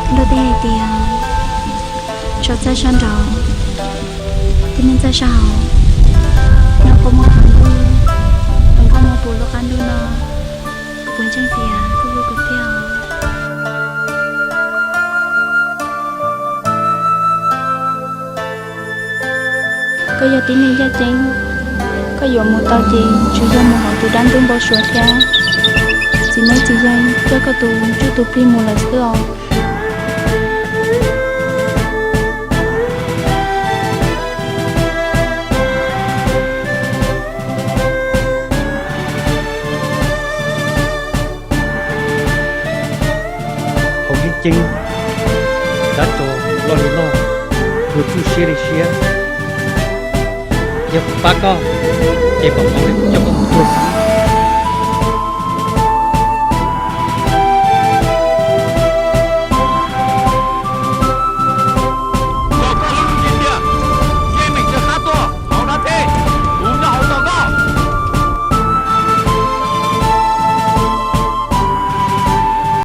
Ntuj teb hais tias, tso txawj sab nraud, tib neeg txawj sab hauv. Nyob puas muaj qab ntuj, nkauj muaj puv lub qab ntuj no, kuv ntseeg tias kuj hlub kuv thiab os. Koj yog tib neeg yaj ceeb, koj yuav mus tau ces tsuas yog mus hauv tus dab ntub npau suav thiab txiv neeb txiv yaig coj koj tus ntsuj tus plig mus lawm xwb os. Hauv yeeb ceeb, dab tsov loj li loj, tus txuj siab li siab. Yog kuv pab koj, ces kom hauv li kuv coj koj mus tuag.